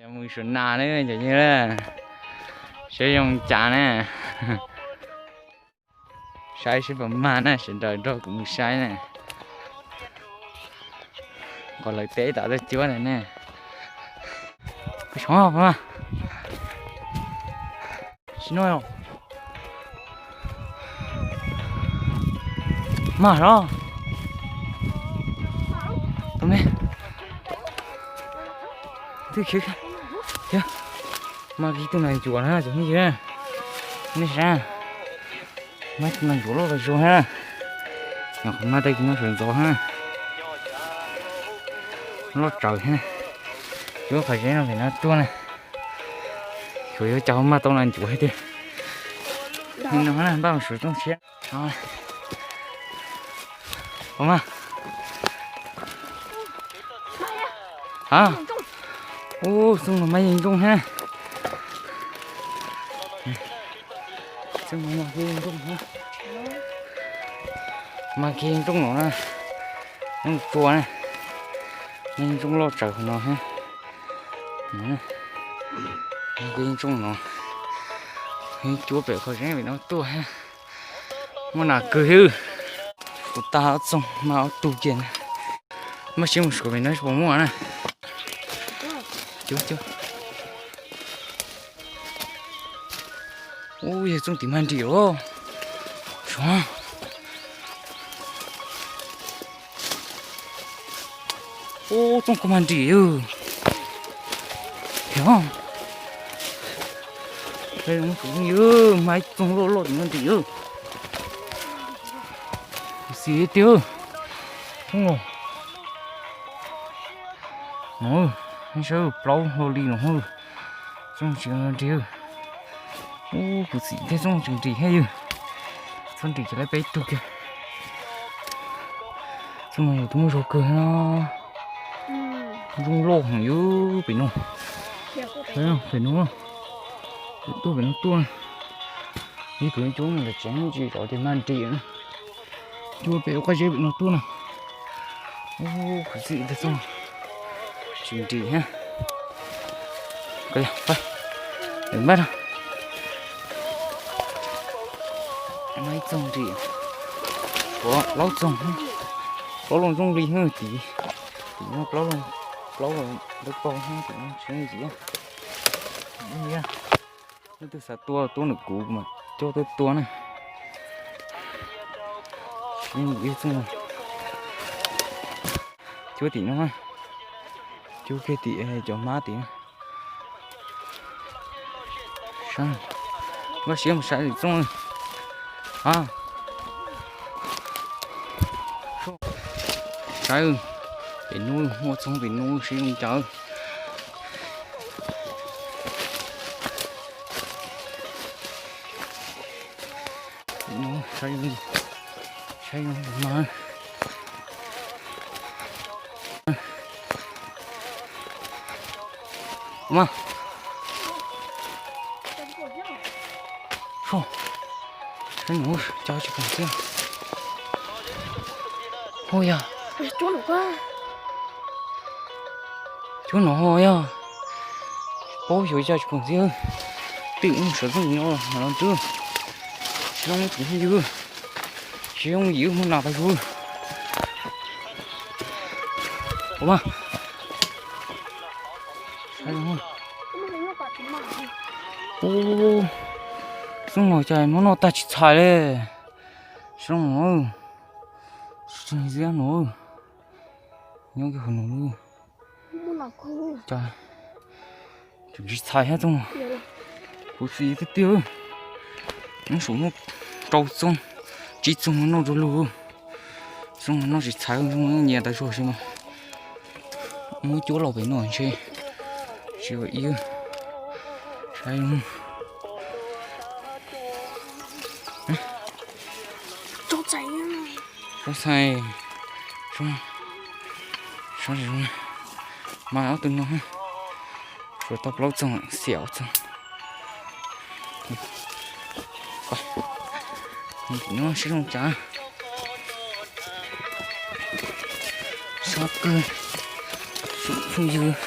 Mus saum nas ne cov yawg, saib zoo cas na. Saib seb puas mag na, sawv daws nrog kuv mus saib na. Qhov lawv teb tom tej cuab ntawd ne. Kuv xyov puas mag. Tsis no, mag los. Tus me, thiab, mag kiag tus nas ncuav na cov phooj ywg. Nej saib, mag tus nas ncuav loj tas zog na. Nyuam qhuav mag tau tus no sawv ntxov na. Loj tsawv thiab. Cuab qhov zeb no pem no tuaj na. Xyov yuav cas mag tau nas ncuav thiab tiag. Li no na, npaj mus suav txooj tshiab. Ua mas, a, ub, txooj no mas yeej ntsooj thiab. Txooj no mas yeej ntsooj thiab. Mas kiag yeej ntsooj no na. Ntsooj tsua na. Yeej ntsooj loj tsawv no thiab. Mas kiag yeej ntsooj no. Yeej cuab pem qhov zeb pem no tuaj thiab. Muaj nas kawg thiab. Kuv tag ob txooj mas ob tug ces na. Maj siab mus suav pem no puas muaj na. Ub, yog txooj tim mag nrim os. Suav. Ub, txooj koj mag nrim. Yog, mag ib txooj loj loj tim mag nrim. Xis tiag. Ub, no, nej saib plaub hlo li no. Txooj tsis nrim. Ub, kuv txiv thiab txooj tsis nrim thiab yog. Txooj nrim ces lawv peb tug kiag. Txooj no yog tus muaj zog kawg no. Zoo loj heev yog pem no. Pem no, tuaj pem no tuaj. Ib tug cuab mus ntawm tsev tsis zov ces mag nrim na. Cuab pem ua qab zeb pem no tuaj na. Ub, kuv txiv thiab txooj tsis nrim thiab. Lawv npaj, mag ib txooj nrim. Suav plaub txooj, plaub loj ntsooj li hwj tim, tim no plaub loj, plaub loj ntawd paug hwj tim no tsis zoo li. Leej twg xav tua tuaj ntawm kuv mas coj tuaj tua na. Ib txooj cuab tim no, cuab kiag tim cov hmab tim no. Npaj siab mus saib lwm txooj. A, saib, pem no muaj txooj pem no seb zoo cas. Saib, saib zoo mas. Mas, saib no, cas tsis pom thiab. Hu yog, cuab no yog, paub xyov cas tsis pom thiab. Twb mus sawv txooj nyob los twb tsis zoo tus phooj ywg, tsis zoo yim mus nas tas zog. Ua mas, ub, txooj no cas noj noj tag tsis txhais li. Zoo, tsis tseeg ziab no, nyob kiag hauv no. Cas tseem tsis txhais thiab txooj no. Kuv txiv tiag tiag, nws saum muaj rau txooj, tsib txooj noj rau lug. Txooj no noj tsis txhais, txooj no nyias tas zog xwb mas. Muab cuab los pem no ntshe tsis ua ib, saib, txhob txhais, mas ob tug no, suav tau plaub txooj, xiam ob txooj. Tim no seb zoo cas. Sab kawg, phooj ywg.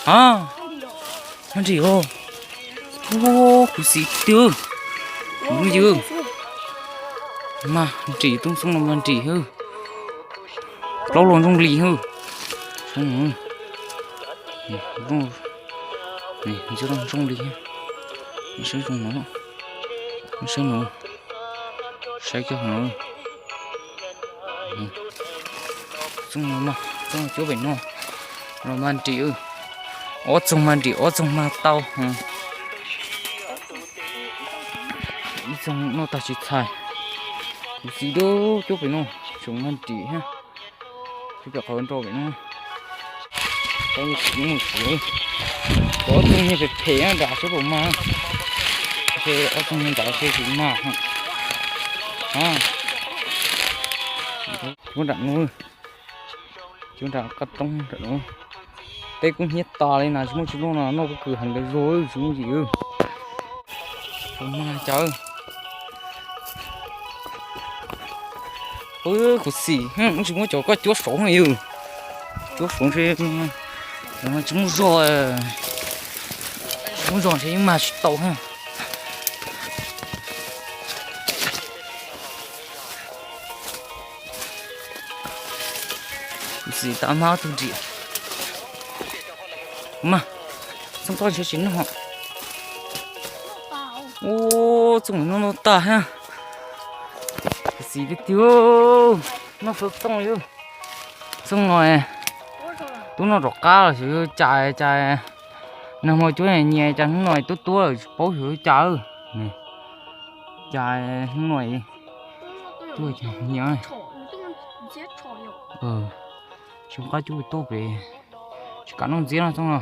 A, mag nrim os. Kuv xis tiag. Kuv yw, mag nrim, tub xoob no mag nrim hwb. Plaub los ntsooj li hwb. Ntsooj li, saib zoo no, saib no, saib cov no. Txooj no, txooj cuab pem no los mag nrim, ob txoog mag nrim ob txoog mag tau. Ib txoog noj tag tsis txhais. Kuv xis dub cuab pem no, tsoom mag nrim thiab. Cuab pem qhov nrau pem no. Ob txoog niag phem phem nram sab pem mas, ob txoog niag nram sab tsis mag. Cuab nram no, cuab nram qab roob nram no. Teb kub hnyiab tas li na, tsis muaj tsis luaj no noj pob kws heev ntawd zog tsis muaj yim. Mag cas. Kuv xis, tsis muab cov koj cuab saud yw. Cuab saud ntshe tsis muaj zog, tsis muaj zog ntshe yeej mag tsis tau thiab. Kuv xis tab mag ob tug nrim. Mag, txooj koj ntshe tsis noj. Ub, txooj no noj tag thiab. Kuv xis tiag tiag, noj txhua txooj li. Txooj no tub noj rov qab los xyov yog cas cas, nag hmo cuab nyias cas hnub no tuab tuab lawm tsis paub xyov yog cas. Cas hnub no tuaj nyias, tsis qab cuab tuaj pem, tsis kam noj ntxiab no txooj no.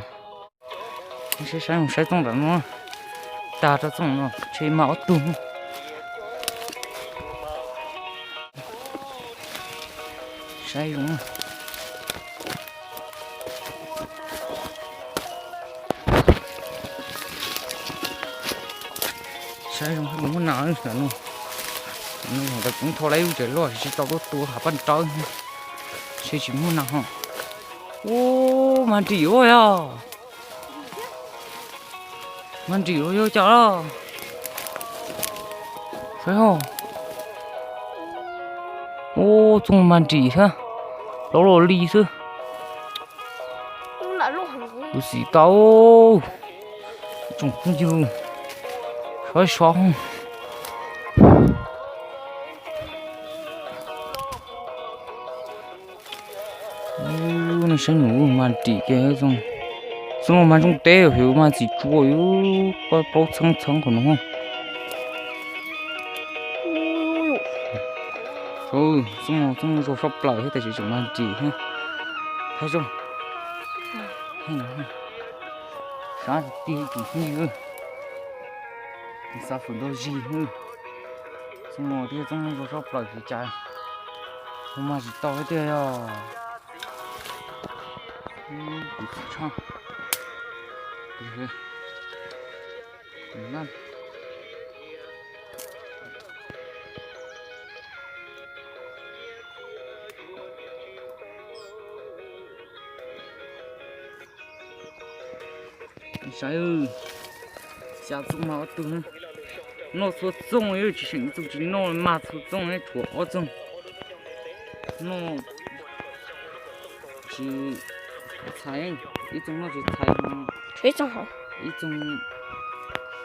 Saib saib saib txooj nram no, tag rau txooj no ntshe mag ob tug. Saib zoo, saib zoo, muaj nas no. Tau kuv tho lawm lub tsev loj tsis tau tuaj tua hav paj nrawb, ntshe tsis muaj nas ho. Ub, mag nrim ua yog. Mag nrim los yog cas los? Saib ho. Ub, txooj mag nrim thiab, plaub los li xwb. Kuv xis tau, tsoom phooj ywg, sov sov. Nej saib nws mag nrim kiag, txooj no mag ntsooj teb, mag txiv tsua, plaub txheeb txheeb qhov no. Txooj no txooj zog sab plaws thiab tab sis tseem mag nrim thiab. Thaij zoo. Sab tiag tiag tsoom phooj ywg. Xav fwm ntau zis, txooj no thiab txooj zog sab plaws tsis cas, mag tsis tau thiab tiag yog. Kuv tsis tshaj. Saib, xya txooj mag ob tug, noj txhua txooj, tsis seem ib txooj tsis noj, mag txhua txooj, tshuav ob txooj noj tsis txhais, ib txooj noj tsis txhais, ib txooj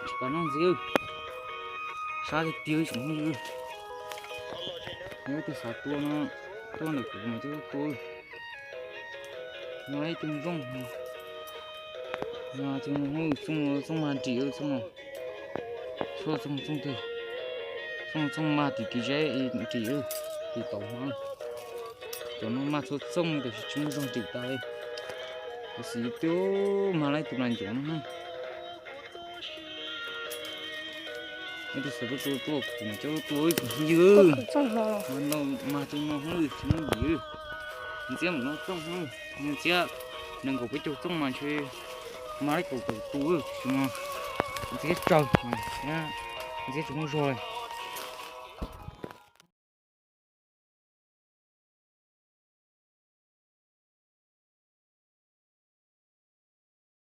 tsis kam noj ntxiv. Sab tiag tiag tsoom phooj ywg, yog ib tug xav tua no, tuaj ntawm kuv mas coj tuaj tua. No ib tug ntsooj, no txooj, txooj mag nrim txooj no, txhua txooj txooj twg, txooj txooj mag tim kev zeb nrim, tim tau hmab. Cov no mag txhua txooj tiam sis tsis muaj zog nrim tas li. Kuv xis twb mag lawm tus nas ncuav no. Ib tug xav tuaj tua tuaj kuv mas coj tuaj ib tsoom phooj ywg. Mag ntau mag txooj no hmab tsis muaj yim, ntxiab mus noj txooj, ntxiab nees nkaum peb caug txooj mas ntshe mag li kaum tawm tus, tsis mas ntxiab tsawg, ntxiab tsis muaj zog li.